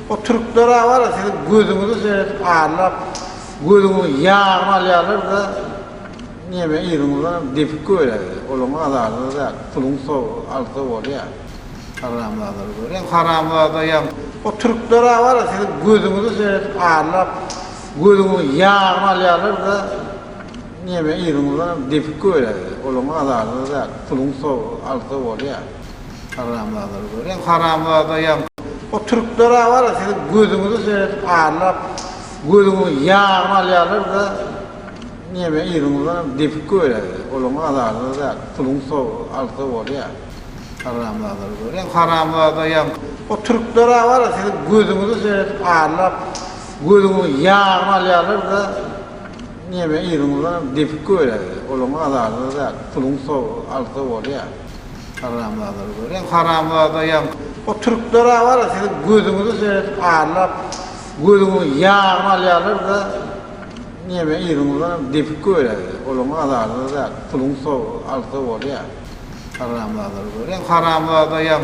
O türkler-ä bar-a siziň gözüňize seredip aldap, gözüňiziň ýagyny alýarlar-da, neme yzyňyzdanam depip goýberýärler. Olaryň azary-da däl, puluň alsa bolýar. Haramzadalar görýäň, haramzada ýa. O türkler-ä bar-a siziň gözüňize seredip aldap, gözüňiziň ýagyny alýarlar-da, neme yzyňyzdanam depip goýberýärler. Olaryň azary-da däl, puluň alsa bolýar. Haramzadalar görýäň, haramzada ýa. O türkler-ä bar-a siziň gözüňize seredip aldap, gözüňiziň ýagyny alýarlar-da, neme yzyňyzdanam depip goýberýärler. Olaryň azary-da däl, puluň alsa bolýar. Haramzadalar görýäň, haramzada ýa. O türkler-ä bar-a siziň gözüňize seredip aldap, gözüňiziň ýagyny alýarlar-da, neme yzyňyzdanam depip goýberýärler. Olaryň azary-da däl, puluň alsa bolýar. Haramzadalar görýäň, haramzada ýa. O türkler-ä bar-a siziň gözüňize seredip aldap, gözüňiziň ýagyny alýarlar-da, neme yzyňyzdanam depip goýberýärler. Olaryň azary-da däl, puluň alsa bolýar. Haramzadalar görýäň, haramzada ýa.